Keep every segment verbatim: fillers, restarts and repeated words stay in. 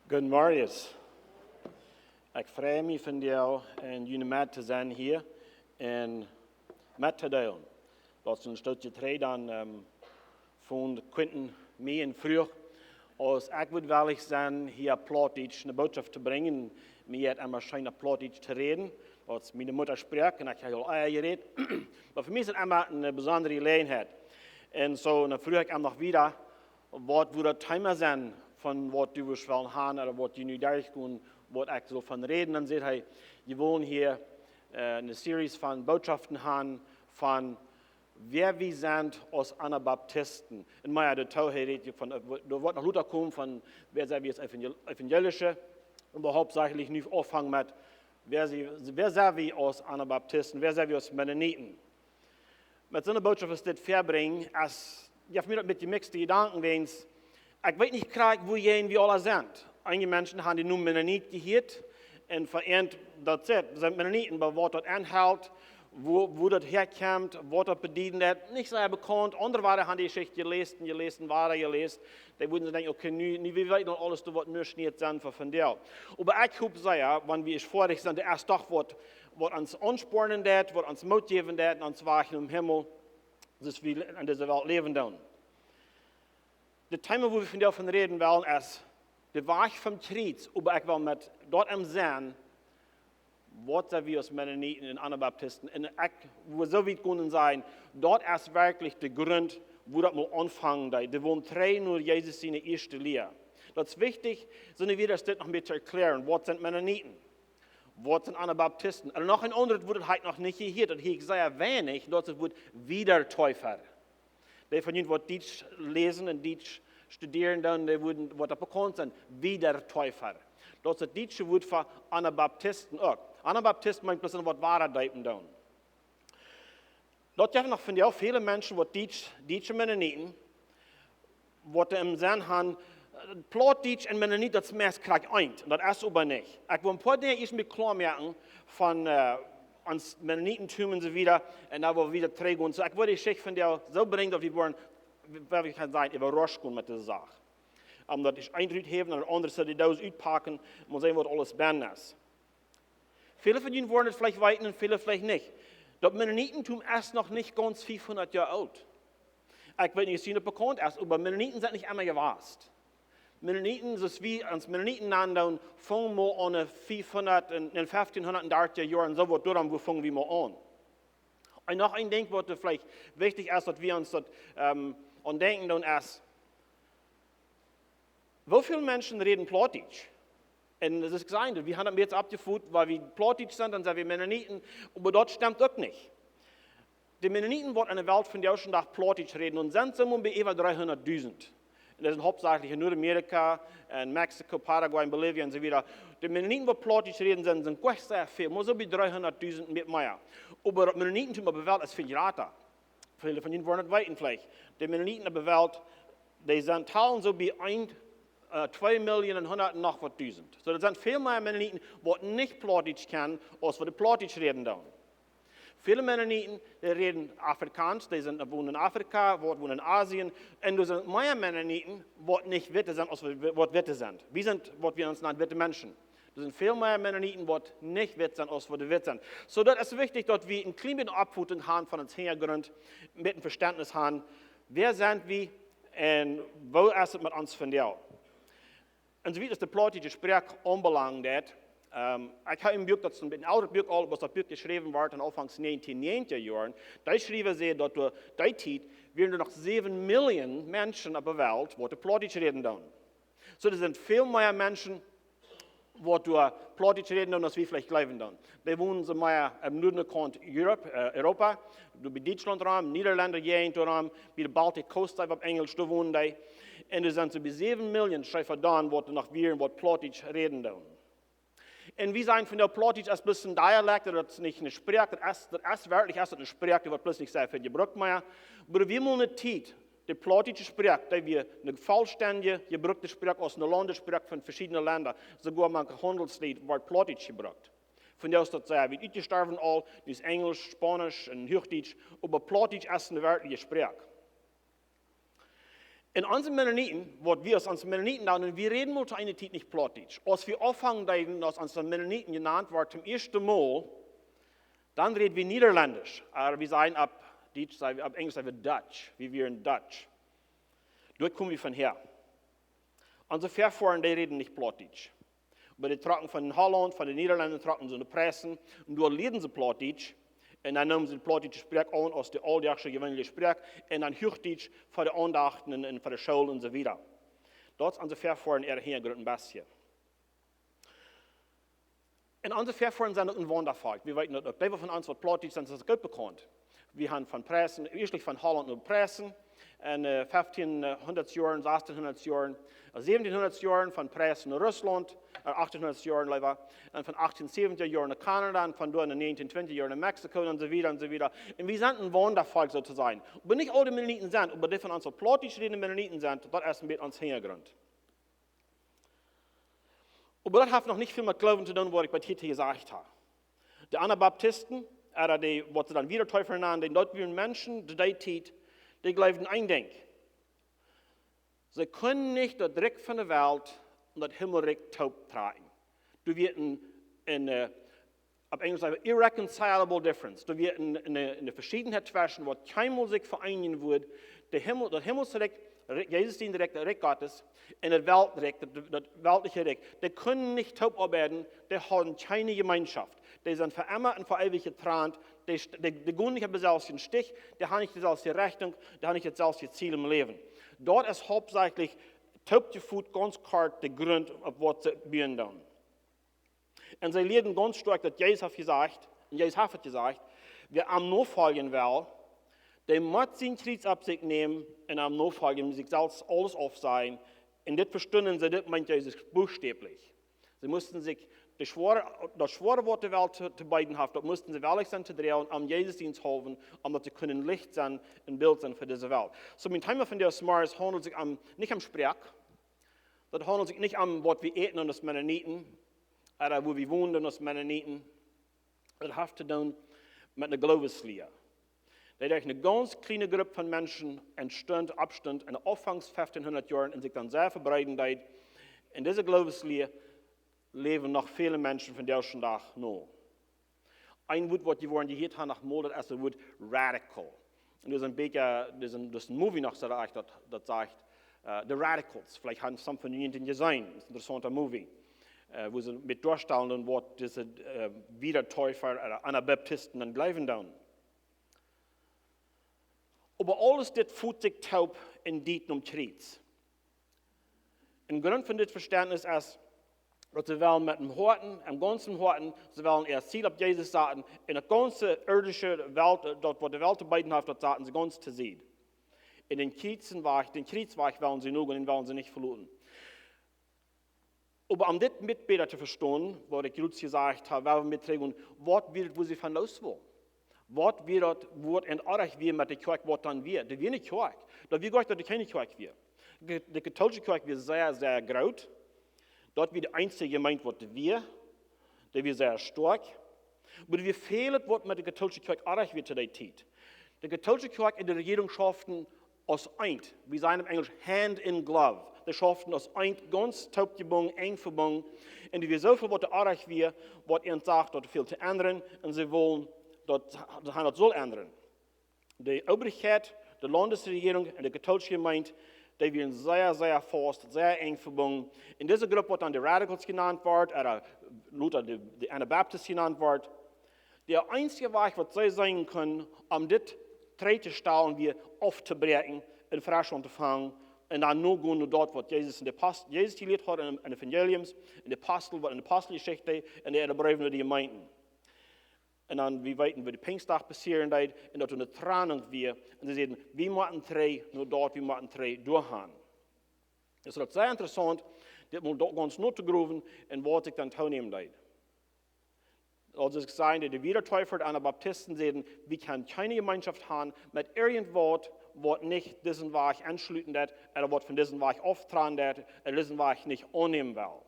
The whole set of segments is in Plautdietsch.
Guten Morgen. Ekj frei mie vondoag en june Med to sennen hia un met to deelen. Daut es een Stootje trigj dan, ähm, von Quinten mie en fruach, aus ekj wudd wellich sennen, hia Plautdietsch ne Botschaft to brinjen. Mie jeit emma scheen opp Plautdietsch to räden, daut es miene Muttasproak un ekj hab aul ea jerät. Oba fa mie es et emma ne besondre Jeläajenheit. Un soo, dan fruach ekj am noch wieda, waut wudd daut Thema sennen von waut du wurscht wellen haben, ooda waut du nu derchgonen, waut ekj saul von räden. Dan sajcht hee, wie wellen hia, äh, ne Series von Botschaften haben, von wäa wie sent aus Anabaptisten. Un mea doatoo, hee rät hia von, äh, doa woat noch lota komen von, wäa sent wie aus Evangel-, Evangelische. Un wie hauptsächlich nu aunfangen met, wäa sie, wäa sent wie aus Anabaptisten, wäa sent wie aus Mennoniten. Met soone Botschaft aus dit väabrinjen, es, jo, fa mie daut met de mixte Jedanken wäajen, ekj weet nich krakjt, wua jie wie aula sent. Eenje Menschen haben dän Nomen Mennonit jehieet un verendat daut, sent Mennoniten, oba waut daut enhelt, wua, wua daut häakjemt, waut daut bedieden deit, nich sea bekaunt. Aundre wieren, haben de Jeschicht jeläst un jeläst un wada jeläst. Dee wudden denkjen, okay, nu, nu wie weeten aul aules, doa woat nuscht Nieet sennen fa vondoag. Oba ekj hop sea, wan wie foadich sent, daut es doch waut, waut ons aunspornen deit, waut ons Moot jäwen deit un ons Wajch nom Himmel, soo aus wie en dise Welt läwen doonen. Daut Thema, wua wie vondoag von räden wellen, es de Wajch vom Kjriez, oba ekj well met daut em Senn, waut sent wie aus Mennoniten un Anabaptisten? Un ekj wudd soo wiet gonen sajen, daut es werkjlich de Grunt, wua daut mol aunfangen deed. Dee wullen trigj no Jesus siene ieeschte Lia. Daut es wichtich, soo wie daut dit noch een bät to erkjläaren. Waut sent Mennoniten? Waut sent Anabaptisten? Un noch een aundret Wuat, daut hab ekj noch nich jehieet, daut hieet sea weinich, daut es daut Wuat Wiedertäufer. Dee von junt waut Dietsch läsen un Dietsch studieren, dan dee wudden, waut daut bekaunt sent, Wiedertäufer. Daut es daut dietsche Wuat fa Anabaptisten uk. Anabaptist meent bloos waut wada deepen doonen. Daut jeft noch vondoag väle Menschen, waut Dietsch, dietsche Mennoniten, waut em Senn haben, äh, Plautdietsch un Mennonit, daut es meist krakjt eent. Un daut es oba nich. Ekj well een poa Dinja ieescht mol kloa moaken von, äh, ons Mennonitentum un soo wieda. Un dan woa wie wieda trigj gonen. Soo, ekj well de Jeschicht vondoag soo brinjen, daut wie woaren, wie, wie kjennen sajen, äwarascht gonen met dise Sach. Om daut ieescht eent rut häwen un daut aundre soo de Doos utpaken, mol seenen, waut aules bennen es. Väle von junt woaren et veleicht weeten un väle veleicht nich. Daut Mennonitentum es noch nich gaunz fiefhundat Joa oolt. Ekj weet nich, aus junt daut bekaunt es, oba Mennoniten sent nich emma jewast. Mennoniten, soo aus wie ons Mennoniten nanen doonen, fungen mol aun de fiefhundat un, un feftieenhundat dartich Joaren, soo waut doaromm, wua fungen wie mol aun. Un noch een Dinkj, waut veleicht wichtich es, daut wie ons daut, ähm, aun denkjen doonen, es, woo väl Menschen räden Plautdietsch? Un daut es jesajcht, wie haben daut mea aufjefot, wiels wie Plautdietsch sent, dan sent wie Mennoniten, oba daut stemt uk nich. De Mennoniten, waut en de Welt vondoag dän Dach Plautdietsch räden, dan sent see mau bie äwa dreehundatdusent. Un daut sent hauptsächlich en Nodamerika, en Mexiko, Paraguay, en Bolivien un soo wieda. De Mennoniten, waut Plautdietsch räden, sent, sent nich sea väl, mau soo bie dreehundatdusent, nich mea. Oba daut Mennonitentum opp de Welt es väl jrata. Väle von junt woaren et weeten veleicht. De Mennoniten opp de Welt, dee sent talen soo bie een, äh, twee Millionen hundat noch waut dusent. Soo, daut sent väl mea Mennoniten, waut nich Plautdietsch kjennen, aus waut de Plautdietsch räden doonen. Väle Mennoniten, dee räden Afrikaans, dee sent, wonen en Afrika, waut wonen en Asien. Un doa sent mea Mennoniten, waut nich Witte sent, aus waut, waut Witte sent. Wie sent, waut wie ons nanen, witte Menschen. Doa sent väl mea Mennoniten, waut nich witt sent, aus waut witt sent. Soo, daut es wichtich, daut wie een kjlien bät Oppfoten haben von ons Hinjagrunt, met een Vestentnis haben, wäa sent wie un woo es et met ons vondoag? Un soo wiet aus de Plautdietsche Sproak aunbelangd, daut, ähm, ekj hab een Buak, daut es een bät een oolet Buak aul, oba daut Buak jeschräwen wort en Aunfangs näajentieen näajentja Joaren. Dee Schriewa säd, daut doa dee Tiet wieren doa noch säwen Millionen Menschen opp de Welt, waut de Plautdietsch räden doonen. Soo, doa sent väl mea Menschen, waut doa Plautdietsch räden doonen, aus wie veleicht jleewen doonen. Dee wonen soo mea em Nuaden Kaunt Europa, äh, Europa, doa bie Dietschlaunt rom, Niederlaunt Jäajent rom, bie de Baltic Coast, opp Enjelsch, doa wonen dee. Un doa sent soo bie säwen Millionen Schreewa dan, waut doa noch wieren, waut Plautdietsch räden doonen. Un wie sajen vondoag, Plautdietsch es bloos een Dialekt, daut es nich eene Sproak, daut es, daut es werkjlich, es daut eene Sproak, dee woat bloos nich sea väl jebrukt mea. Oba wie motten ne Tiet, de Plautdietsche Sproak, dee wia eene vollstendje jebrukte Sproak aus eene Laundessproak von veschiedne Lenda. Soogoa mank Haundelslied wort Plautdietsch jebrukt. Vondoag es daut sea wiet utjestorwen aul, nu es Enjelsch, Spaunisch un Huachdietsch, oba Plautdietsch es eene werkjliche Sproak. Un onse Mennoniten, waut wie aus onse Mennoniten doonen, wie räden mol to eene Tiet nich Plautdietsch. Aus wie aunfangen deeden, aus onse Mennoniten jenant worden, toom ieeschten Mol, dan räd wie Niederländisch. Oba wie sajen opp Dietsch, sajen wie, opp Enjlisch sajen wie Dutch. Wie wieren Dutch. Doa komen wie von häa. Onse Väafoaren, dee räden nich Plautdietsch. Oba dee trocken von Hollaunt, von de Niederlenda trocken see no Preissen. Un doa lieeden see Plautdietsch. Un dan neemen see de plautdietsche Sproak aun aus de auldachsche, jeweenelje Sproak. Un dan Huachdietsch fa de Aundachten un, un fa de School un soo wieda. Daut es onse Väafoaren äa Hinjagrunt een bät. Un onse Väafoaren sent uk een Waundavolkj. Wie weeten daut uk. Dee von ons waut Plautdietsch sent, es goot bekaunt. Wie haben von Preissen, ieeschtlich von Hollaunt no Preissen. Un, äh, feftienhundat Joaren, sastienhundat Joaren, äh, säwentienhundat Joaren von Preissen no Russlaunt, äh, achttienhundat Joaren leewa, un von achttiensäwentja Joaren no Kanada, un von doa en de näajentientwintja Joaren no Mexiko un soo wieda un soo wieda. Un wie sent een Waundavolkj soo to sajen. Oba nich aule Mennoniten sent, oba dee von ons waut Plautdietsch rädende Mennoniten sent, daut es een bät ons Hinjagrunt. Oba daut haft noch nich väl met Gloowen to doonen, waut ekj bat hia jesajcht hab. De Anabaptisten, oda dee, waut see dan Wiedertäufer nanen, dee daut wieren Menschen, de, dee Tiet, dee jleewden een Dinkj. See kunnen nich daut Rikj von de Welt un daut Himmelrikj toop trakjen. Doa wia een, een, äh, opp Enjlisch sajen wie irreconcilable difference. Doa wia een, een, een Veschiedenheit tweschen, waut kjeenmol sikj ve'eenijen wudd. De Himmel, daut himmelsche Rikj, Rikj, Jesus sien Rikj, daut Rikj Gottes, un daut Weltrikj, daut, daut weltliche Rikj, dee kunnen nich toop oabeiden, dee hauden kjeene Jemeenschoft. Dee sent fa emma un fa eewich jetrant, dee, st-, dee, dee gonen nich opp deselwje Stich, dee haben nich deselwje Rechtunk, dee haben nich daut selwje Ziel em Läwen. Daut es hauptsächlich toop jefot gaunz kort de Grunt, opp waut see buen doonen. Un see lieeden gaunz stoakj, daut Jesus haft jesajcht, un Jesus haft daut jesajcht, wäa am nofoljen well, dee mott sien Kjriez opp sikj nämen un am nofoljen, sikj selfst aules aufsajen. Un dit vestunden see, dit meent Jesus buchstäblich. See musten sikj de schwoare, daut schwoare, waut de Welt to, to beeden haft, daut musten see wellich sennen to droagen, om Jesus sienetwillen, om daut see kunnen Licht sennen, een Bilt sennen fa dise Welt. Soo, mien Thema von dis Morjes haundelt sikj om, nich om Sproak, daut haundelt sikj nich om waut wie äten aus Mennoniten, oda wua wie wonen aus Mennoniten. Daut haft to doonen met eene Glooweslia, dee derch eene gaunz kjliene Grupp von Menschen entstunt, oppstunt en de Aunfangs feftienhundat Joaren un sikj dan sea vebreeden deed. Un dise Glooweslia läwen noch väle Menschen vondoag dän Dach no. Een Wuat, waut jie woaren jehieet haben, noch mol, daut es daut Wuat radical. Un doa es een bät, doa es een, doa es een Movie noch, soo daut ekj daut, daut sajcht, äh, The Radicals. Veleicht haben some von junt dän jeseenen. Daut es een interessaunta Movie. Äh, wua see met doastalen doonen, waut dise, äh, Wiedertäufer, äh, Anabaptisten dan jleewen doonen. Oba aules dit foot sikj toop un diet nom Kjriez. Een Grunt von dit Vestentnis es, daut see wellen met däm Hoaten, däm gaunzen Hoaten, see wellen äa Ziel opp Jesus saten un daut gaunze irdische Welt, daut waut de Welt to beeden haft, daut saten see gaunz to Sied. Un dän Kjriezwajch, dän Kjriezwajch wellen see nogonen, dän wellen see nich veloten. Oba om dit een bät bäta to vestonen, waut ekj jrods jesajcht hab, well wie met trigj gonen, waut wia daut, wua see von loos wullen? Waut wia daut, waut en Oajch wia met de Kjoakj, waut dan wia? Doa wia eene Kjoakj. Daut wia goanich, daut doa kjeene Kjoakj wia. De, de katoolsche Kjoakj wia sea, sea groot. Daut wia de eensje Jemeent, waut doa wia. Dee wia sea stoakj. Oba doa wia väl, waut met de katoolsche Kjoakj oajch wia to dee Tiet. De katoolsche Kjoakj un de Rejierunk schauften aus eent. Wie sajen opp Enjlisch hand in glove. Dee schauften aus eent, gaunz toop jebungen, enj vebungen. Un doa wia sooväl, waut doa oajch wia, waut an sajcht, daut doa väl to endren. Un see wullen daut, daut han daut sull endren. De Obrichkjeit, de Laundesrejierunk un de katoolsche Jemeent, dee wieren sea, sea faust, sea enj vebungen. Un dise Grupp, waut dan de Radicals jenant woat, oda lota de, de Anabaptisten jenant woat, de eensje Wajch, waut see seenen kunnen, om dit trigj to stalen, wia auftobrieekjen un fresch auntofangen un dan nogonen no daut, waut Jesus en de Apost-, Jesus jelieet haud en, en de Evangeliums, en de Apostel, waut en de Aposteljeschicht un de äare Breew no de Jemeenten. Un dan, wie weeten, woo de Pinjsdach passieren deed, un daut doa eene Trennunk wia. Un see säden, wie motten trigj no daut, wie motten trigj doahan. Es daut sea interessaunt, dit mol doa gaunz no to growen un waut sikj dan toonämen deed. Aus ekj säd, de, de Wiedertäufer, de Anabaptisten säden, wie kjennen kjeene Jemeenschoft haben met irjentwaut, waut nich disen Wajch aunschluten deed, oda waut von disen Wajch auftrannen deed, oda disen Wajch nich aunnämen well.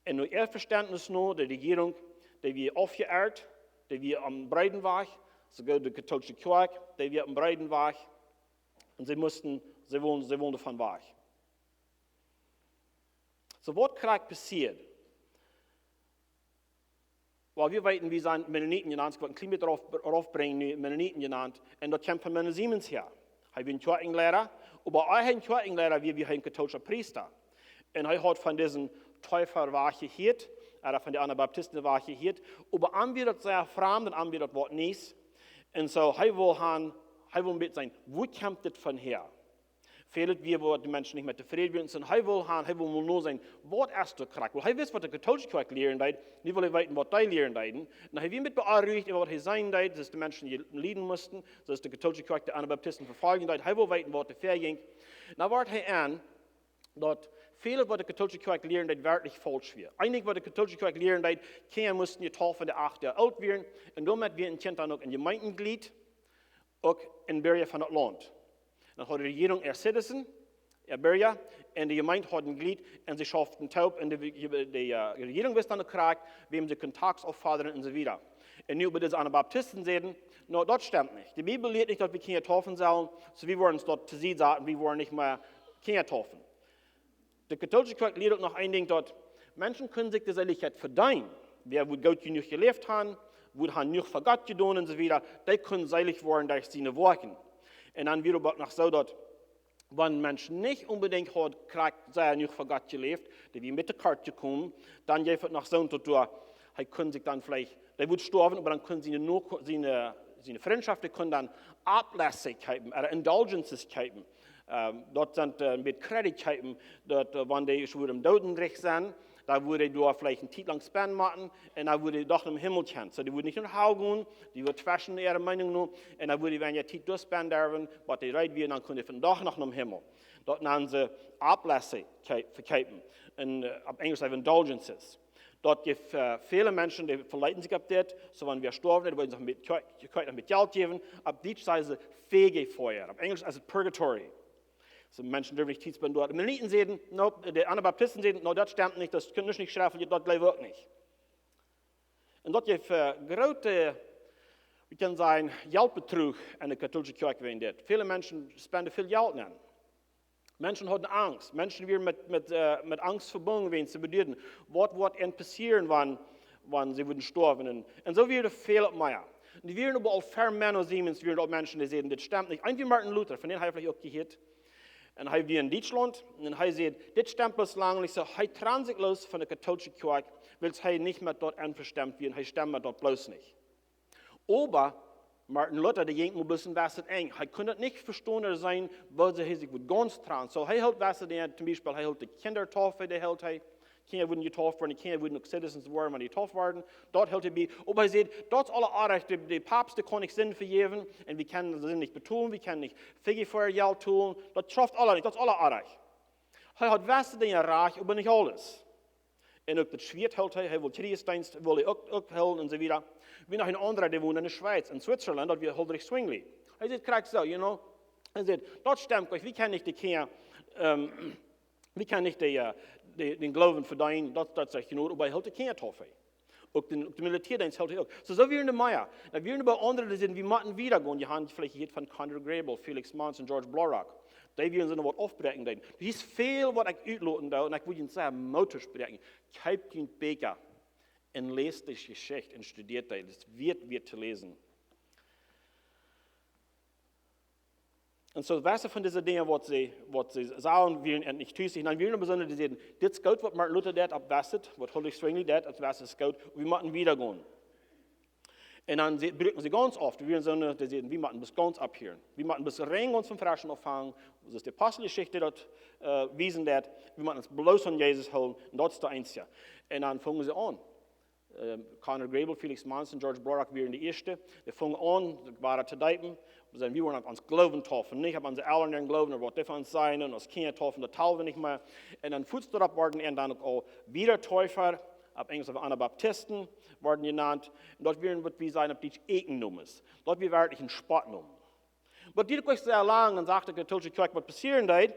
Un no äa Vestentnis no, de Rejierunk, dee wia aufjeirrt, dee wia aum breeden Wajch, soogoa de katoolsche Kjoakj, dee wia aum breeden Wajch. Un see musten See wullen, see wullen doavon wajch. Soo, waut krakjt passieed? Well, wie weeten, wie sent Mennoniten jenant, ekj well een kjlien bät rauf, raufbrinjen nu, Mennoniten jenant. Un daut kjemt von Menno Simons häa. Hee wia een Kjoakjenleida, oba ea een Kjoakjenleida wia, wia hee een kautoolischa Priesta. Un hee haud von disen Täufa wajch jehieet, ooda von de Anabaptisten wajch jehieet. Oba am wia daut sea framd un am wia daut waut Niees. Un soo, hee wull han, hee wull een bät seenen, wua kjemt dit von häa? Väl wia, wua de Menschen nich met tofräd wieren. Un hee wull han, hee wull mau noseenen, waut es daut krakjt? Well, hee wist, waut de kautoolische Kjoakj lieren deed. Nu wull hee weeten, waut dee lieren deeden. Un hee wia een bät beonruhigt äwa waut hee seenen deed, daut de Menschen je-, lieden musten, daut de kautoolische Kjoakj de Anabaptisten vefoljen deed. Hee wull weeten, waut doa väajinkj. Nu wort hee en, daut väl, waut de kautoolische Kjoakj lieren deed, werkjlich faulsch wia. Eent, waut de kautoolische Kjoakj lieren deed, Kjinja musten jetauft, wan dee acht Joa oolt wieren. Un doamet wia een Kjint dan uk een Jemeentejlied, uk een Birja von daut Launt. Dan haud de Rejierunk äa Citizen, äa Birja, un de Jemeent haud een Jlied, un see schauften toop, un de, de, de, äh, Rejierunk wist dan uk krakjt, wäm see kunnen Tax auffodren un soo wieda. Un nu bie dise Anabaptisten säden: "No, daut stemt nich. De Bibel lieet nich, daut wie Kjinja taufen sellen, soo wie woaren ons daut to Sied saten, wie woaren nich mea Kjinja taufen." De kautoolische Kjoakj lieet uk noch een Dinkj, daut Menschen kunnen sikj de Seelichkjeit vedeenen. Wäa woat goot jenuach jeläft han, woat han jenuach fa Gott jedonen un soo wieda, dee kunnen seelich woaren derch siene Woakjen. Un dan wia uk noch soo, daut wan een Mensch nich onbedinjt haud krakjt sea jenuach fa Gott jeläft, dee wia een bät kort jekomen, dan jeef et noch soont, daut doa, hee kunn sikj dan veleicht, dee wudd stoawen, oba dan kunn siene Noko-, siene, siene Frintschoft, dee kunn dan Aufläss kjeepen, ooda Indulgences kjeepen. Ähm, daut sent, äh, een bät Kredit kjeepen, daut, äh, wan dee ieescht wudden em Doodenrikj sennen, dan wudd dee doa veleicht eene Tiet lang spenden motten, un dan wudd dee doch nom Himmel gonen. Soo, dee wudd nich no Hal gonen, dee wudd tweschen äare Meenunk no, un dan wudd dee, wan je Tiet doa spenden derwen, waut dee reed wia, dan kunn dee vondoag noch nom Himmel. Daut nanen see Aufläss kjee-, vekjeepen. Un, äh, opp Enjlisch sajcht eena Indulgences. Daut jeef, äh, väle Menschen, dee veleeten sikj opp dit, soo wan wäa stoawen, dee wudden noch met Kje-, Kje-, noch met Jelt jäwen, opp Dietsch sajen see Fegefia, opp Enjlisch es et Purgatory. Soo Menschen derwen nich Tiet spenden doa. De Mennoniten säden, no, de Anabaptisten säden, no, daut stemt nich, daut kunn nich schreffen, daut jleew wie uk nich. Un daut jeef, äh, groote, wie kjennen sajen, Jeltbedruch enne kautoolische Kjoakj wäajen dit. Väle Menschen spenden väl Jelt aun. Menschen hauden Angst. Menschen wieren met, met, äh, met Angst vebungen, wäajen see bedeeden, waut woat an passieren, wan, wan see wudden stoawen. Un, un soo wia et väl mea. Un dee wieren oba aul ver Menno Simons, wieren doa Menschen, dee säden, dit stemt nich. Een wia Martin Luther, von däm hab jie veleicht uk jehieet. Un hee wia en Dietschlaunt, un hee säd, dit stemt bloos lang nich soo, hee trand sikj loos von de kautoolische Kjoakj, wiels hee nich met daut envestonen wia, un hee stemd met daut bloos nich. Oba Martin Luther, dee jinkj mau bloos een bät enj. Hee kunn daut nich vestonen sennen, woo see hee sikj wudd gaunz trannen. Soo, hee hilt waut, dee, toom Biespel, hee hilt de Kjinjataufe, dee hilt hee. Kjinja wudden jetauft woaren, Kjinja wudden uk Citizens woaren, wan dee jetauft worden. Daut hilt hee bie. Oba hee säd, daut es aules oajch, de, de Paupst, dee kaun nich Sind vejäwen, un wie kjennen de Sind nich betolen, wie kjennen nich Fegefia Jelt tolen. Daut schauft aules nich, daut es aules oajch. Hee haud waut Dinja rajcht, oba nich aules. Un uk daut Schwieet hilt hee, hee wull Kjrichsdeenst, wull hee uk, uk hoolen un soo wieda. Wia noch een aundra, dee wond en de Schwiez, en Switzerland, daut wia Huldrych Zwingli. Hee säd krakjt soo, you know, hee säd, daut stemt nich, wie kjennen nich de Kjinja, ähm, wie kjennen nich de, äh, de, dän Gloowen vedeenen, daut, daut sajcht Jnod, oba hee hilt de Kjinjataufe. Uk dän, uk dän Militäadeenst hilt hee uk. Soo, soo wieren doa mea. Dan wieren doa aundre, dee säden, wie motten wieda gonen. Jie haben veleicht jehieet von Conrad Grebel, Felix Monson, George Blaurock. Dee wieren soo noch waut aufbräakjen deeden. Doa es väl, waut ekj utloten doo, un ekj well junt sea Moot toospräakjen. Kjeept junt Bieekja un läst dee Jeschicht un studieet dee. Daut es wieet, wieet to läsen. Un soo, waut von dise Dinja, waut see, waut see sagen, wieren an nich tus. Un dan wieren besonda, dee säden, dit es goot, waut Martin Luther deed, opp waut, waut Huldrych Zwingli deed, opp waut es goot, wie motten wieda gonen. Un dan see, bruckten see gaunz oft, wie säden, dee säden, wie motten bloos gaunz opphieren. Wie motten bloos rein gaunz von fresch aunfangen, soo aus de Aposteljeschicht daut, äh, wiesen deed, wie motten ons bloos aun Jesus hoolen, un daut es daut eensje. Un dan fungen see aun. Ähm, Conrad Grebel, Felix Monson, George Blaurock wieren de ieeschte. Dee fungen aun, sikj wada to deepen. Wie säden, wie woaren opp onsen Gloowen taufen, nich opp onse Elren äaren Gloowen, ooda waut dee von ons sajen, un aus Kjinja taufen, daut taufen wie nich mea. Un dan fuaz doaropp worden, un dan uk aul wada Täufa, opp Enjlisch Anabaptisten, worden jenant. Un daut wieren, waut wie sajen opp Dietsch, Eakjennäma. Daut wia werkjlich een Spottnome. Oba dit dieed sea lang, dan sach de kautoolische Kjoakj, waut passieren deed.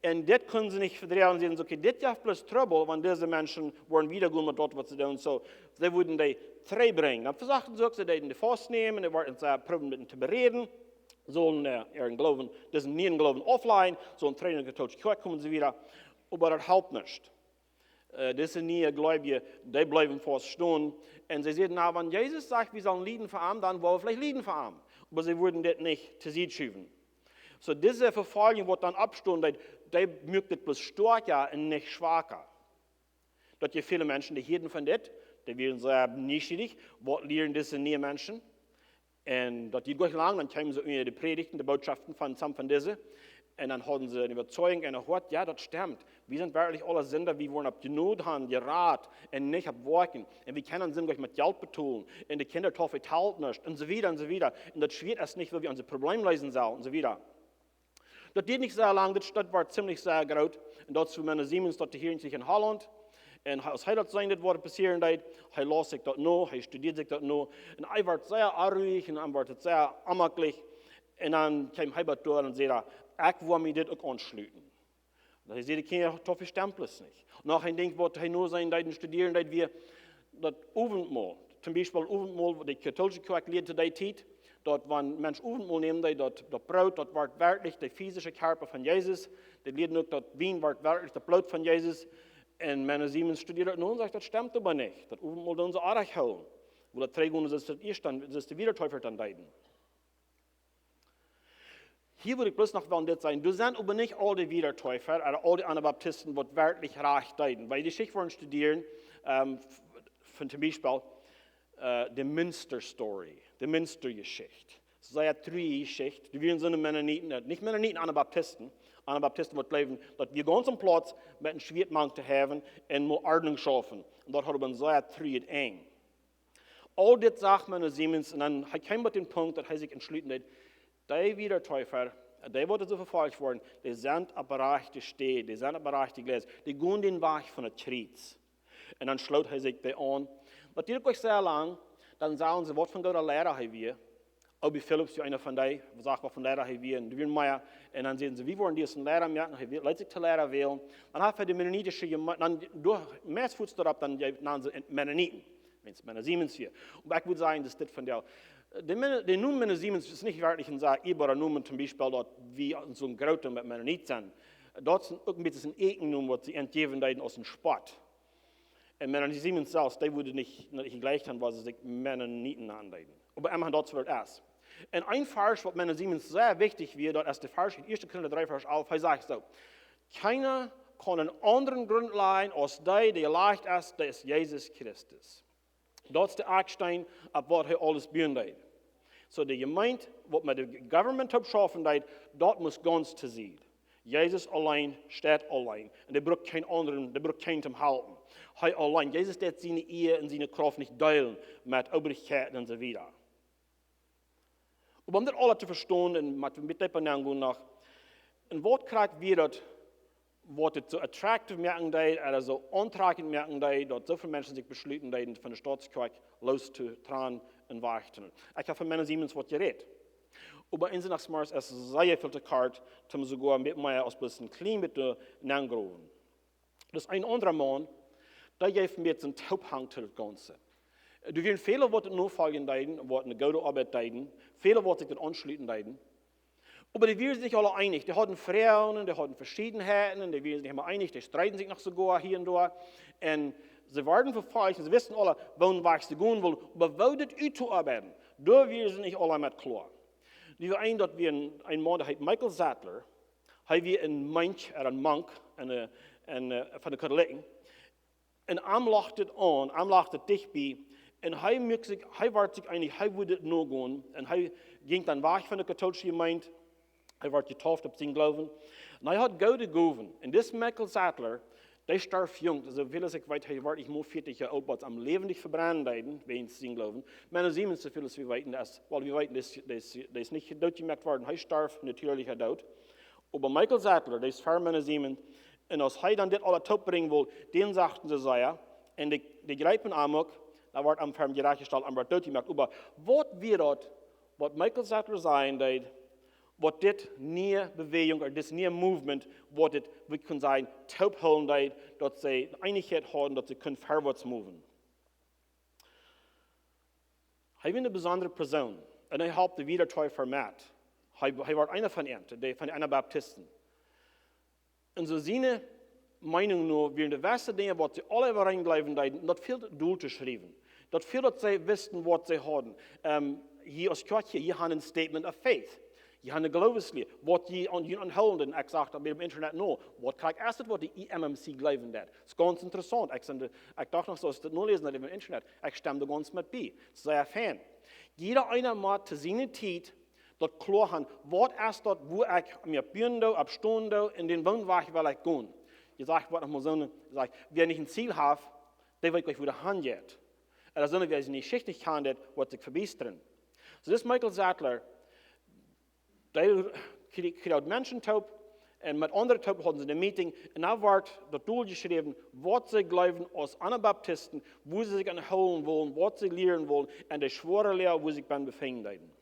Un dit kunnen see nich vedroagen, säden see, okay, dit jeft bloos Trubbel, wan dise Menschen woaren wieda gonen met daut, waut see doonen. Soo, see wudden dee trigjbrinjen. Dan vesochten see uk, see deeden dee faustnämen, dee worden, see proowen met an to beräden. sullen, äh, äaren Gloowen, disen nieen Gloowen aufläajen, sullen trigj enne katoolsche Kjoakj komen un soo wieda. Oba daut halpt nich. Äh, dise niee Gleubje, dee bleewen faust stonen. Un see säden: "Na, wan Jesus sajcht, wie sellen lieden fa am, dan woa wie veleicht lieden fa am." Oba see wudden dit nich to Sied schuwen. Soo, dise Vefoljunk, waut dan oppstunt, dee, dee muak dit bloos stoakja un nich schwaka. Daut je väle Menschen, dee hieeden von dit, dee wieren sea nieschierich, waut lieren dise niee Menschen? Un daut deed nich lang, dan kjeemen see unja de Prädichten, de Bootschoften von some von dise. Un dan hauden see eene Äwazeigung un een Hoat: "Jo, daut stemt. Wie sent werkjlich aule Sinda, wie woaren opp Jnod han jerat un nich opp Woakjen. Un wie kjennen Sind nich met Jelt betolen. Un de Kjinja taufen nich." Un soo wieda un soo wieda. "Un daut Schwieet es nich, woo wie onse Probleem leesen sellen." Un soo wieda. Daut deed nich sea lang, daut, daut wort zimlich sea groot. Un daut es woo Menno Siemens daut hia sikj en Holland. Un hee, aus hee daut seenen deed, waut passieren deed, hee laus sikj daut no, hee studieed sikj daut no. Un hee wort sea onruich un dan wort et sea onjemakjlich. Un dan kjeem hee bat doa un säd: "Ekj woa mie dit uk aunschluten." Daut hee säd: "Ekj kjenn je too väl Stempels nich." Noch een Dinkj, waut hee no seenen deed un studieren deed, wia daut Owentmol. Toom Biespel Owentmol, waut de katoolsche Kjoakj lieed to dee Tiet, daut wan Mensch Owentmol nemt, dee daut, daut Broot, daut wort werkjlich de fisische Kjarpa von Jesus. Dee lieeden uk, daut Wien wort werkjlich daut Bloot von Jesus. Un Menno Siemens studieed daut no un sajcht: "Daut stemt oba nich. Daut Owentmol doonen see aundasch hoolen." Woo daut trigj, soo aus daut ieescht dan, soo aus de Wiedertäufer dan deeden. Hia wull ekj bloos noch wellen dit sajen: Doa sent oba nich aul de Wiedertäufer, ooda aul de Anabaptisten, waut werkjlich rajcht deeden. Wan jie de Jeschicht wellen studieren, ähm, f-, von toom Biespel, äh, de Münster Story, de Münster Jeschicht. Sea truarje Jeschicht. Doa wieren soone Mennoniten, äh, nich Mennoniten, Anabaptisten. Anabaptisten, waut jleewden, daut wie gaunz aum Plauz met een Schwieet mank to haben un mol Ordnunk schaufen. Un daut haud oba een sea truarjet Enj. Aul dit sach Menno Siemens un dan hee kjeem bat dän Punkt, daut hee sikj entschluten deed: "Dee Wiedertäufer, dee waut soo vefolcht woaren, dee sent opp de rajchte Städ, dee sent opp de rajchte Gleis, dee gonen dän Wajch von daut Kjriez." Un dan schloot hee sikj doa aun. Daut dieed uk nich sea lang, dan sagen see, waut fa een gooda Liera hee wia. Obi Phillips wia eena von dee, sach, waut fa een Liera hee wia, un doa wieren mea. Un dan säden see: "Wie woaren disen Liera moaken." Hee wia-, leet sikj to Liera wälen. Dan haud hee de mennonitische Jeme-, dan doa, meist fuats doaropp, dan je-, nanen see Mennoniten. Wiels Menno Siemens wia. Oba ekj wudd sajen, daut es dit von dee. De Men-, de Nomen Menno Siemens es nich werkjlich een sea äwaraula Nomen, toom Biespel daut wie soon grooten met Mennonit sent. Daut es uk een bät een Äajennomen, waut see aunjäwen deeden aus een Spott. Un Menno Siemens selfst, dee wudd nich, nich jlikj han, wan see sikj Mennoniten nanen deeden. Oba emma daut es waut et es. Un een Varsch, waut Menno Siemens sea wichtich wia, daut es de Varsch, ieeschte Korinta dree, Varsch alf, hee sajcht soo: "Kjeena kaun een aundren Grunt lajen aus dee, dee jelajcht es, daut es Jesus Christus." Daut es de Akjsteen, opp waut hee aules buen deed. Soo, de Jemeent, waut met de government toop schaufen deed, daut must gaunz to Sied. Jesus auleen steit auleen. Un dee brukt kjeen aundren, dee brukt kjeen toom halpen. Hee auleen. Jesus deed siene Ea un siene Krauft nich deelen met Obrichkjeiten un soo wieda. Oba om dit aules to vestonen un met, met deepa nengonen noch, un waut krakjt wia daut, waut dit soo attractive moaken deed, ooda soo auntrakjent moaken deed, daut soo väl Menschen sikj beschluten deeden, von de Stautskjoakj loos to tranen un wajch to nemen. Ekj hab von Menno Siemens waut jerät. Oba eent sach ekj, es sea väl to kort, toom soogoa een bät mea aus bloos een kjlien bät to nengrowen. Daut es een aundra Maun, dee jeef een bät een Toophang to daut Gaunze. Doa wieren väle, waut daut nofoljen deeden, waut eene goode Oabeit deeden, väle, waut sikj daut aunschluten deeden. Oba dee wieren sikj nich aula eenich. Dee hauden Froagen, dee hauden Veschiedenheiten, un dee wieren sikj nich mea eenich, dee streeden sikj noch soogoa hia un doa. Un see worden vefolcht, un see wisten aula, woon Wajch see gonen wullen, oba woo dit uttoarbeiden, doa wieren see nich aula met kloa. Dee wia een, daut wia een, een Maun, dee heet Michael Sadler. Hee wia een Mönch, ooda een Monk, en, äh, en, äh, von de Katolikjen. Un am lach dit aun, am lach dit dicht bie. Un hee muak sikj, hee wort sikj eenich, hee wull dit nogonen. Un hee jinkj dan wajch von de katoolsche Jemeent. Hee wort jetauft opp sienen Gloowen. Un hee haud goode Gowen. Un dis Michael Sadler, dee storf junk. Soo väl aus ekj weet, hee wort nich mol vieetich Joa oolt, waut see am läwendich vebrennen deeden, wäajen sienen Gloowen. Menno Siemens, soo väl aus wie weeten, es, well, wie weeten, dee es, dee es, dee es nich dootjemoakt worden. Hee storf natürlicha Doot. Oba Michael Sadler, dee es ver Menno Siemens, un aus hee dan dit aula toopbrinjen wull, dän sachten see sea, un dee, dee jreepen am uk, dan wort am ver Jerajcht jestalt, am wort dootjemoakt. Oba waut wia daut, waut Michael Sadler sajen deed, waut dit niee Bewäajunk, ooda dit niee Movement, waut dit, wie kjennen sajen, toophoolen deed, daut see Eenichkjeit hauden, daut see kunnen verwoats moven? Hee wia eene besondre Persoon. Un hee holp de Wiedertäufer met. Hee, hee wort eena von an, dee, von de Anabaptisten. Un soo siene Meenunk no wieren de beste Dinja, waut see aule äwareen jleewen deeden, un daut väl dol to schriewen. Daut väl, daut see wisten, waut see hauden. Ähm, hia aus Kjoakj hia, jie haben een Statement of Faith. Jie haben eene Glooweslia, waut jie aun, jie aunhoolen. Un ekj sach daut bie daut Internet no. Waut krakjt es daut, waut de I M M C jleewen deed? Daut es gaunz interessaunt. Ekj, ekj docht noch soo, aus ekj daut noläsen deed em Internet. Ekj stemd doa gaunz met bie. Sea fein. Jieda eena mott to siene Tiet daut kloa haben, waut es daut, wua ekj mie oppbuen doo, oppstonen doo, un dän Wajch well ekj gonen. Jie sajen, waut noch mol soo, jie sajen, wäa nich een Ziel haft, dee weet nich, wua hee hanjeit. Un daut sent, wäa siene Jeschicht nich kjant, dee woat sikj vebiestren. Soo, dis Michael Zettler, dee kjrie-, kjrieech Menschen toop, un met aundre toop hauden see een Meeting, un doa wort daut doljeschräwen, waut see jleewen aus Anabaptisten, wua see sikj aunhoolen wullen, waut see lieren wullen, un de schwoare Loag, wua see sikj bie befinjen deeden.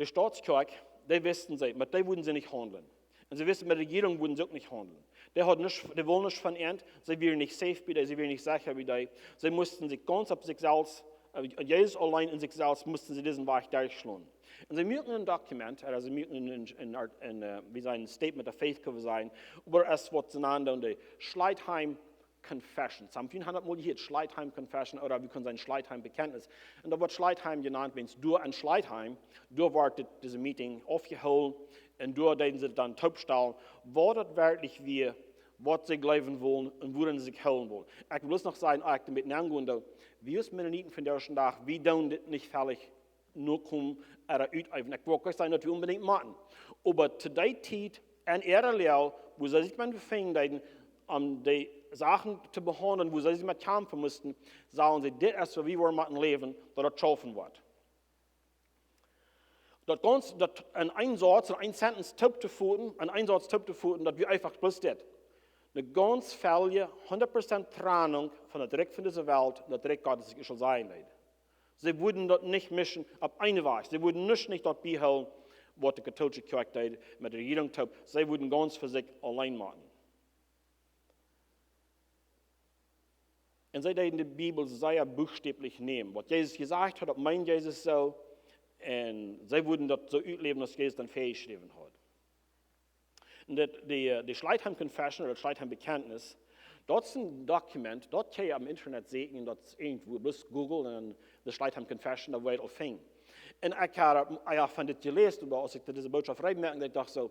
De Stautskjoakj, dee wisten see, met dee wudden see nich haundlen. Un see wisten, met de Rejierunk wudden see uk nich haundlen. Dee hauden nuscht, dee wullen nuscht von an, see wieren nich safe bie dee, see wieren nich secha bie dee. See musten sikj gaunz opp sikj selfst, äh, Jesus auleen un sikj selfst musten see disen Wajch derchschlonen. Un see muaken een Dokument, ooda see muaken een, een, een, een, äh, woo see een Statement of Faith kjennen sajen, oba es waut see nanen de Schleitheim Confession. Some of you haben daut mol jehieet, Schleitheim Confession, ooda wie kjennen sajen Schleitheim Bekjantnis. Un daut woat Schleitheim jenant, wiels doa en Schleitheim, doa wort dit, dise Meeting aufjehoolen, un doa deeden see dan toopstalen, waut daut werkjlich wia, waut see jleewen wullen un wuaraun see sikj hoolen wullen. Ekj well bloos noch sajen, ah, ekj deed met nagonen, daut wie aus Mennoniten vondoag dän Dach, wie doonen dit nich veleicht nokomen ooda uteewen. Ekj well nich sajen, daut wie onbedinjt motten. Oba to dee Tiet un äare Loag, wua see sikj met befinjen deeden, om dee Sachen to behaundlen, wua see sikj met kjamfen musten, sagen see, dit es, woo wie woaren motten läwen, daut daut schaufen woat. Daut gaunz, daut en een Sauz, en een Sentence toop to foten, en een Sauz toop to foten, daut wia eefach bloos dit. Eene gaunz feldje, hundat Prozent Trennung von daut Rikj von dise Welt, daut Rikj Gottes, ekj saul sajen, Leet. See wudden daut nich mischen opp eene Wies. See wudden nuscht nich daut biehoolen, waut de kautoolische Kjoakj deed met de Rejierunk toop. See wudden gaunz fa sikj auleen motten. Un see deeden de Bibel sea buchstäblich nämen. Waut Jesus jesajcht haud, daut meend Jesus soo. Un see wudden daut soo utläwen, aus Jesus daut väajeschräwen haud. Un daut, de, de Schleitheim Confession ooda daut Schleitheim Bekjantnis, daut es een Dokument, daut kjenn jie em Internet seenen, daut es irjentwua, bloos Google un de Schleitheim Confession, daut woa jie aul finjen. Un ekj haud, ah jo, von dit jeläsen, oba aus ekj dise Bootschoft reed moakte, ekj docht soo,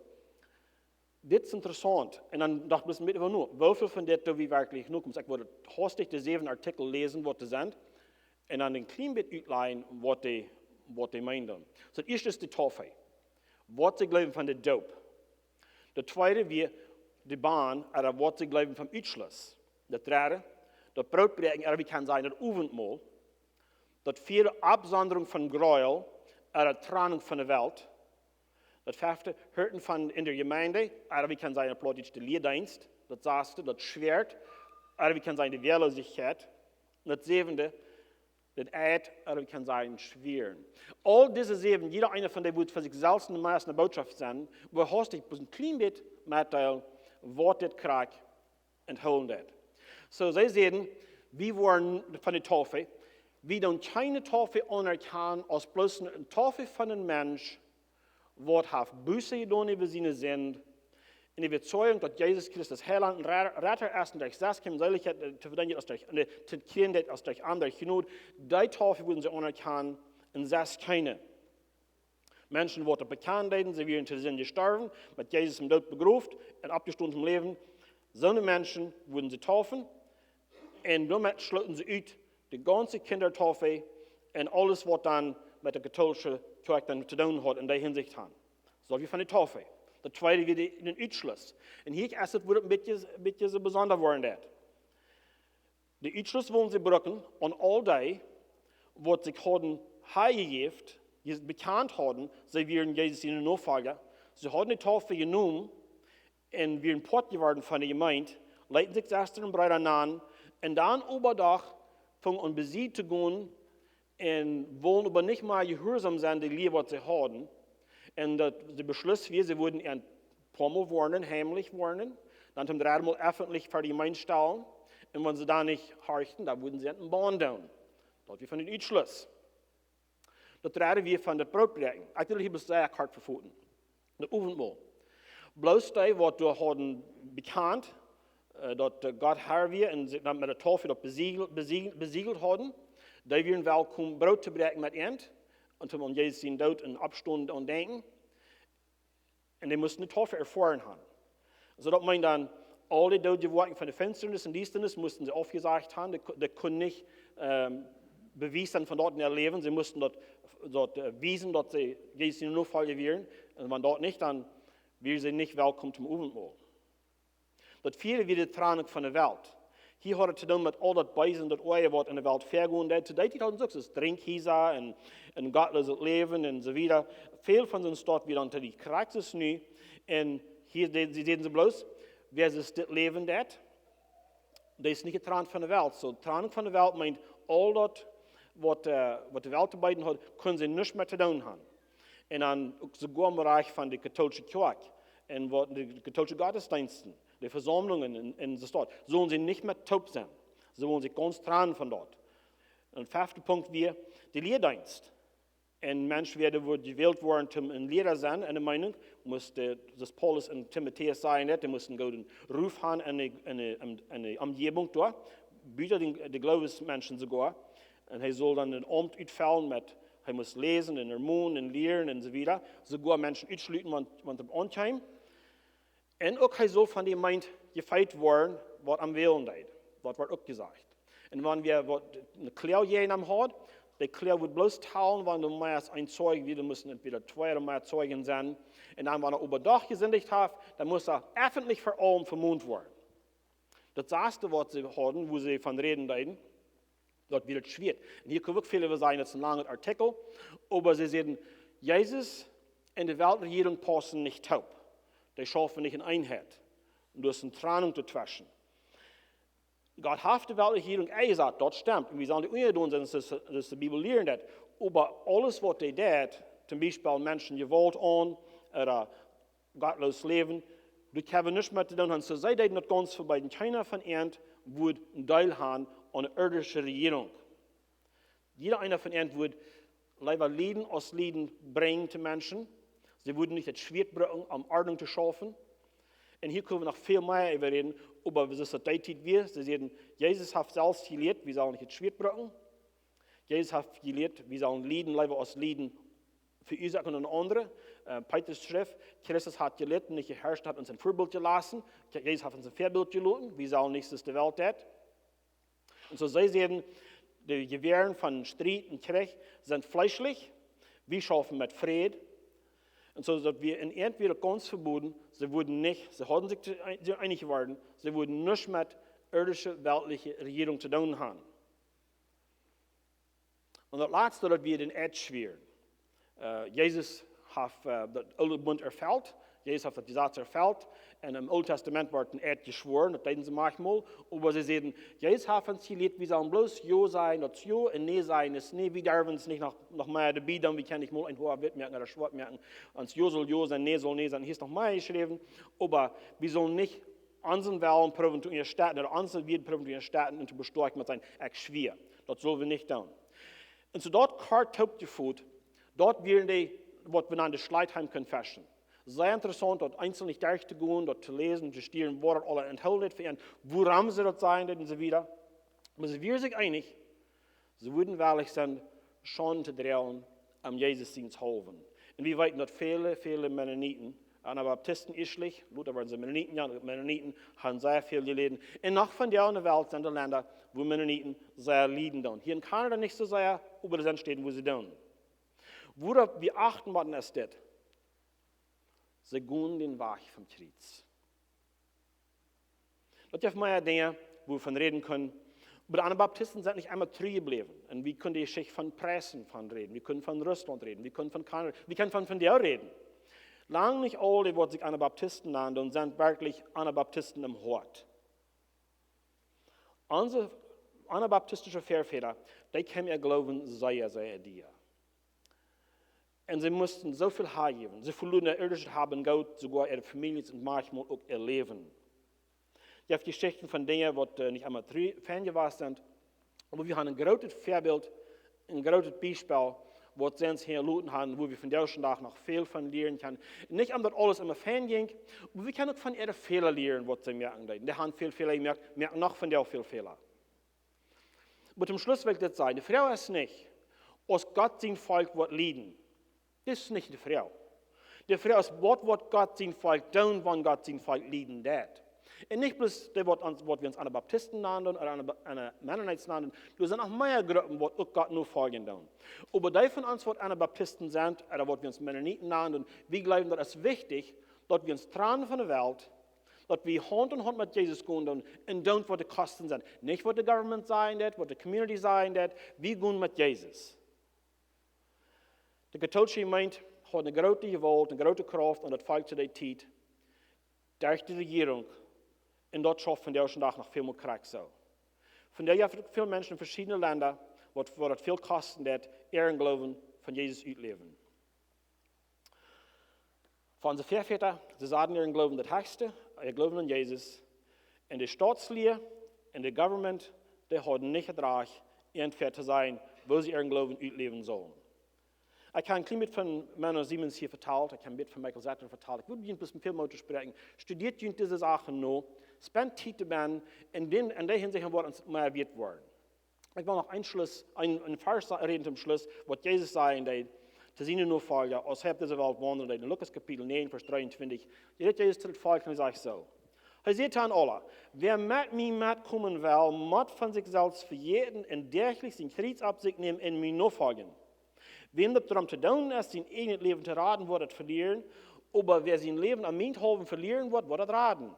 dit es interessaunt. Un dan docht ekj bloos een bät äwa no, woo väl von dit doo wie werkjlich nokomen. Ekj wull haustich de säwen Artikjel läsen, waut doa sent, un dan een kjlien bät utlajen, waut dee, waut dee meenen. Soo, daut ieeschte es de Taufe. Waut see jleewen von de Doop. Daut tweede wia de Ban, ooda waut see jleewen vom Utschluss. Daut dredde, daut Brootbräakjen, ooda wie kjennen sajen, daut Owentmol. Daut vieede, Aufsondrunk von Gräuel, ooda Trennung von de Welt. Daut fefte, Hurten von en de Jemeent, ooda wie kjennen sajen, opp Plautdietsch de Lieedeenst. Daut sasste, daut Schwert, ooda wie kjennen sajen, de Wäaloosichkjeit. Daut säwende, daut Eid, ooda wie kjennen sajen, schwieren. Aul dise säwen, jieda eena von dee woat fa sikj selfst eene meist eene Bootschoft sennen, oba haustich bloos een kjlien bät metdeelen, waut dit krakjt enthoolen deed. Soo, see säden, wie woaren von de Taufe, wie doonen kjeene Taufe aunerkjanen aus bloos eene Taufe von een Mensch, waut haft Buße jedonen äwa siene Sind, un de Äwazeichunk, daut Jesus Christus Heilaunt un Re-, Retta es un derch sest kjeem Seelichkjeit, äh, to vedeenen aus derch, äh, to kjrieen aus derch am, derch Jnod, dee Taufe wudden see aunerkjanen un sest kjeene. Menschen, waut daut bekjanen deeden, see wieren to de Sind jestorwen, met Jesus em Doot begroft un oppjestonen toom Läwen. Soone Menschen wudden see taufen un doamet schlooten see ut de gaunze Kjindataufe un aules, waut dan met de kautoolische Kjoakj dan to doonen haud en dee Hinsicht han. Soo wie von de Taufe. Daut tweede wia de, dän Utschluss. Un hia es daut, wua daut een bät, een bät soo besonda woaren deed. De Utschluss wullen see brucken aun aul dee, waut sikj hauden hanjejäft, dee bekjant hauden, see wieren Jesus siene Nofolja. See hauden de Taufe jenomen un wieren Poat jeworden von de Jemeent, leeten sikj Sestren un Breeda nanen, un dan oba doch fungen aun besied to gonen, un wullen oba nich mea jehuarsom sennen, de Lia, waut see hauden. Un daut, de Beschluss wia, see wudden an een poamol woarnen, heimlich woarnen, dan toom dredden Mol effentlich ver de Jemeent stalen. Un wan see dan nich horchten, dan wudden see an een Bond doonen. Daut wia von dän Utschluss. Daut dredde wia von daut Brootbräakjen. Ekj well hia bloos sea kort vefoten. Daut Owentmol. Bloos dee, waut doa hauden bekjant, äh, daut, äh, Gott Herr wia un sikj dan met de Taufe daut besiegelt, besiegelt, besiegelt hauden, dee wieren welkom Broot to bräakjen met an un toom aun Jesus sienen Doot un Oppstonen aun denkjen. Un dee musten de Taufe erfoaren haben. Soo daut meent dan, aul dee doodje Woakjen von de Finsternis un Diestanis musten see aufjesajcht haben. Dee, dee kunnen nich, ähm, Bewies sennen von daut en äa Läwen. See musten daut, daut, äh, wiesen, daut see Jesus siene Nofolja wieren. Un wan daut nich, dan wieren see nich welkom toom Owentmol. Daut vieede wia de Trennunk von de Welt. Hia haud daut to doonen met aul daut Beese un daut Oaje, waut en de Welt väagonen deed. To dee Tiet hauden see uk soo Drinkhiesa un, un gottlooset Läwen un soo wieda. Väl von soone Staut wia dan to dee krakjt soo nu. Un hia deed, see säden see bloos, wäa soo dit Läwen deed, dee es nich jetrant von de Welt. Soo, Trennunk von de Welt meent, aul daut, waut, äh, waut de Welt to beeden haud, kunnen see nuscht mea to doonen haben. Un dan uk soogoa em Bereich von de kathoolsche Kjoakj un waut de kathoolsche Gottesdeensten, de Vesaumlungen un, un soo waut, sullen see nich mea toop sennen. See wullen sikj gaunz trennen von daut. Un fefte Punkt wia de Lieedeenst. Een Mensch, wäa doa wudd jewält woaren, om een Liera sennen, enne Meenunk, must, äh, soo aus Paulus un Timotäus säden, dee musten gooden Ruf haben enne, enne, enne, enne Omjäwunk doa, buta de, de Gloowesmenschen soogoa. Un hee sull dan een Aumt utfellen met, hee must läsen un ermonen un lieren un soo wieda. Soogoa Menschen utschluten, wan, wan et aunjeef. Un uk hee sull von dee Jemeent jefeet woaren, waut am wälen deed. Daut woat uk jesajcht. Un wan wäa waut eene Kloag jäajen am haud, dee Kloag wudd bloos talen, wan doa mea aus een Zeug wia, doa musten entweder twee ooda mea Zeugen sennen. Un dan, wan hee oba doch jesindicht haud, dan must hee effentlich ver aulem vemont woaren. Daut saste, waut see hauden, wua see von räden deeden, daut wia daut Schwieet. Un hia kunn ekj uk väl äwa sajen, daut es een langa Artikel. Oba see säden, Jesus un de Weltrejierunk paussen nich toop. Dee schaufen nich en Eenheit. Un doa es eene Trennunk doatweschen. Gott haft de Weltrejierunk enjesat, daut stemt. Un wie sellen dee unjadon sennen, daut es, daut es de Bibel lieren daut. Oba aules, waut dee deed, toom Biespel Menschen Jewault aun, ooda gottloos läwen, doa kjenn wie nuscht mea to doonen haben. Soo see deeden daut gaunz vebieeden. Kjeena von an wudd een Deel haben aun de irdische Rejierunk. Jieda eena von an wudd leewa lieden aus Lieden brinjen to Menschen. See wudden nich daut Schwieet brucken, om Ordnunk to schaufen. Un hia kjenn wie noch väl mea äwa räden, oba soo aus daut dee Tiet wia, see säden, Jesus haft selfst jelieet, wie sellen nich daut Schwieet brucken. Jesus haft jelieet, wie sellen Lieden leewa aus Lieden veuasoaken aun aundre. Äh, Petrus schrift, Christus haft jeleten, nich jeharscht, haft ons een Väabilt jeloten. Jesus haft ons een Väabilt jeloten, wie sellen nich soo aus de Welt deit. Un soo see säden, de Jewäaren von Striet un Kjrich sent fleeschlich, wie schaufen met Fräd. Un soo daut wia en an wia daut gaunz vebooden, see wudden nich, see hauden sikj to, to eenich jeworden, see wudden nuscht met irdische, weltliche Rejierunk to doonen haben. Un daut latste, daut wia dän Eed schwieren. Äh, Jesus haft, äh, daut oole Bunt erfelt. Jesus haft daut Jesaz erfelt. Un em Oolen Tastament wort een Eed jeschwoaren, daut deeden see maunchmol. Oba see säden, Jesus haft ons jelieet, wie sellen bloos Jo sajen, daut es Jo, un Nä sajen es Nä. Wie derwen ons nich noch, noch mea doabie doonen, wie kjennen nich mol een Hoa witt moaken ooda schwoat moaken. Ons Jo saul Jo sennen, Nä saul Nä sennen. Hia es noch mea jeschräwen. Oba wie sellen nich onsen Wellen proowen to unjastetten, ooda onse Wieed proowen to unjastetten un to bestoakjen met sennen, ekj schwia. Daut sell wie nich doonen. Un soo daut kort toopjefot, daut wieren dee, waut wie nanen de Schleitheim Confession. Sea interessaunt, daut eenzelne derchtogonen, daut to läsen, to studieren, waut daut aula enthoolt fa an, wuarom see daut sajen deeden un soo wieda. Oba see wieren sikj eenich, see wudden wellich sennen, Schaunden to droagen, om Jesus sienen haulwen. Un wie weeten, daut väle, väle Mennoniten, Anabaptisten ieeschtlich, lota worden see Mennoniten, jo, Mennoniten haben sea väl jeläden. Un noch vondoag en de Welt sent de Lenda, wua Mennoniten sea lieden doonen. Hia en Kanada nich soo sea, oba doa sent Städen, wua see doonen. Wuaropp wie achten motten es dit. See gonen dän Wajch vom Kjriez. Daut jeft mea Dinja, wua wie von räden kjennen. Oba de Anabaptisten sent nich emma true jebläwen. Un wie kjennen de Jeschicht von Preissen von räden. Wie kjennen von Russlaunt räden. Wie kjennen von Kanada, wie kjennen von, von vondoag räden. Lang nich aul dee, waut sikj Anabaptisten nanen, dan sent werkjlich Anabaptisten em Hoat. Onse anabaptistische Väafoaren, dee kjeemen äa Gloowen sea, sea dia. Un see musten soo väl hanjäwen. See veluaren äa ieedischet Hab un Goot, soogoa äare Famieljes un maunchmol uk äa Läwen. Jie haben Jeschichten von Dinja, waut, äh, nich emma true, fein jewast sent. Oba wie haben een grootet Väabilt een grootet Biespel, waut see ons hia jeloten haben, wua wie vondoag dän Dach noch väl von lieren kjennen. Nich om daut aules emma fein jinkj, oba wie kjennen uk von äare Fäla lieren, waut see moaken deeden. Dee haben väl Fäla jemoakt, moaken noch vondoag väl Fäla. Oba toom Schluss well ekj dit sajen: De Froag es nich, aus Gott sien Volkj woat lieden. Dit es nich de Froag. De Froag es, waut woat Gott sien Volkj doonen, wan Gott sien Volkj lieden deit? Un nich bloos dee, waut ons, waut wie ons aun de Baptisten nanen ooda aun de, aun de Mennoniten nanen. Doa sent noch mea Gruppen, waut uk Gott nofoljen doonen. Oba dee von ons, waut aun de Baptisten sent, ooda waut wie ons Mennoniten nanen, wie jleewen, daut es wichtich, daut wie ons trannen von de Welt, daut wie Haunt en Haunt met Jesus gonen doonen un doonen, waut de Kosten sent. Nich, waut de government sajen deit, waut de community sajen deit. Wie gonen met Jesus. De katoolsche Jemeent haud eene groote Jewault, eene groote Krauft aun daut Volkj to dee Tiet, derch de Rejierunk. Un daut schauft vondoag dän Dach noch väl mea krakjt soo. Vondoag jeft et väl Menschen en veschiedne Lenda, waut, waut daut väl kosten deit, äaren Gloowen von Jesus utläwen. Von onse Väavodasch, see saten äaren Gloowen daut hechste, äa Gloowen aun Jesus. Un de Stautslia un de government, dee hauden nich daut Rajcht, äant to sajen, woo see äaren Gloowen utläwen sullen. Ekj hab een kjlien bät von Menno Simons hia vetalt, ekj hab een bät von Michael Zatlyn vetalt. Ekj wudd junt bloos väl Moot toospräakjen. Studieet junt dise Sachen no, spend Tiet doabennen, un dan, en dee Hinsicht woat ons mea wieet woaren. Ekj well noch een Schluss, een, een Varsch sa-, räden toom Schluss, waut Jesus säd en dee, to siene Nofolja, aus hee opp dise Welt waundeld deed, en Lukas Kapitel näajen, Varsch dreeuntwintich. Hee rät Jesus to daut Volkj un hee sajcht soo. Hee säd to an aula: Wäa met mie metkomen well, mott von sikj selfst vejäten un däachlich sien Kjriez opp sikj nämen un mie nofoljen. Wäm daut doarom to doonen es, sien eejnet Läwen to raden, woat et velieren. Oba wäa sien Läwen om mienthaulwen velieren woat, woat et raden.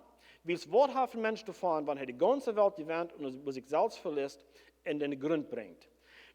Wiels waut haft een Mensch doavon, wan hee de gaunze Welt jewennt un sikj selfst veliest un en dän Grunt brinjt?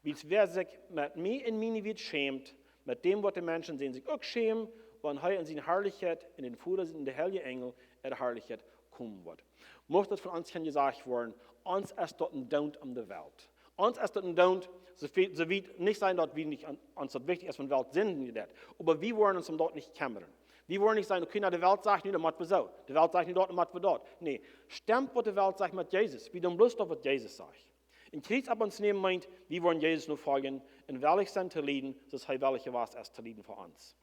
Wiels wäa sikj met mie un miene Wieed schämt, met däm woat de Menschen sikj uk schämen, wan hee en siene Harlichkjeit un dän Voda un de heilje Enjel äare Harlichkjeit komen woat. Mucht daut von ons kjennen jesajcht woaren, ons es daut een Doont om de Welt. Ons es daut een Doont, soo wiet, soo wiet nich sennen, daut wie nich aun, ons daut wichtich es, von Welt sindje deit. Oba wie woaren ons om daut nich kjemmren. Wie woaren nich sajen: Okay, na, de Welt sajcht nu, dan mott wie soo. De Welt sajcht nu daut, dan mott wie daut. Nä, stemt, waut de Welt sajcht, met Jesus. Wie doonen bloos daut, waut Jesus sajcht. Een Kjriez opp ons nämen meent, wie woaren Jesus nofoljen un wellich sennen to lieden, soo aus hee wellich jewast es to lieden fa ons.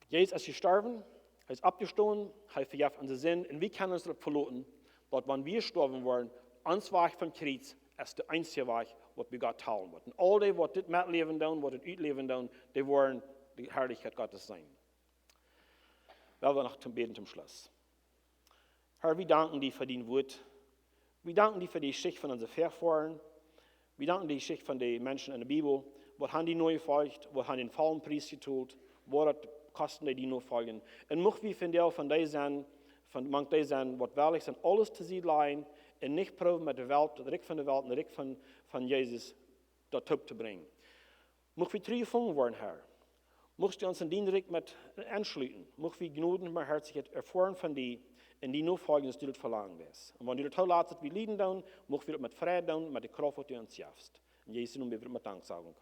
Jesus es jestorwen, hee es oppjestonen, hee vejeft onse Sind, un wie kjennen ons doaropp veloten, daut wan wie jestorwen woaren, ons Wajch vom Kjriez es de eensje Wajch, waut bie Gott hoolen woat. Un aul dee, waut dit metläwen doonen, waut dit utläwen doonen, dee woaren de Harlichkjeit Gottes seenen. Well wie noch toom bäden toom Schluss. Herr, wie danken die fa dien Wuat. Wie danken die fa de Jeschicht von onse Väavodasch. Wie danken die Jeschicht von de Menschen en de Bibel, waut haben die nojefolcht, waut haben dän vollen Pries jetolt, waut daut kosten dee die nofoljen. Un mucht wie vondoag von dee sennen, von, mank dee sennen, waut wellich sent, aules to Sied lajen un nich proowen met de Welt, daut Rikj von de Welt un daut Rikj von, von Jesus daut toop to brinjen. Mucht wie true jefungen woaren, Herr. Mucht du ons en dien Rikj met enschluten. Mucht wie Jnod un Barmhoatichkjeit erfoaren von die un die nofoljen, soo aus du daut velangen deist. Un wan du daut toolatst, daut wie lieden doonen, mucht wie daut met Freid doonen, met de Krauft, waut du ons jefst. En Jesus Nomen bäd wie met Danksagung.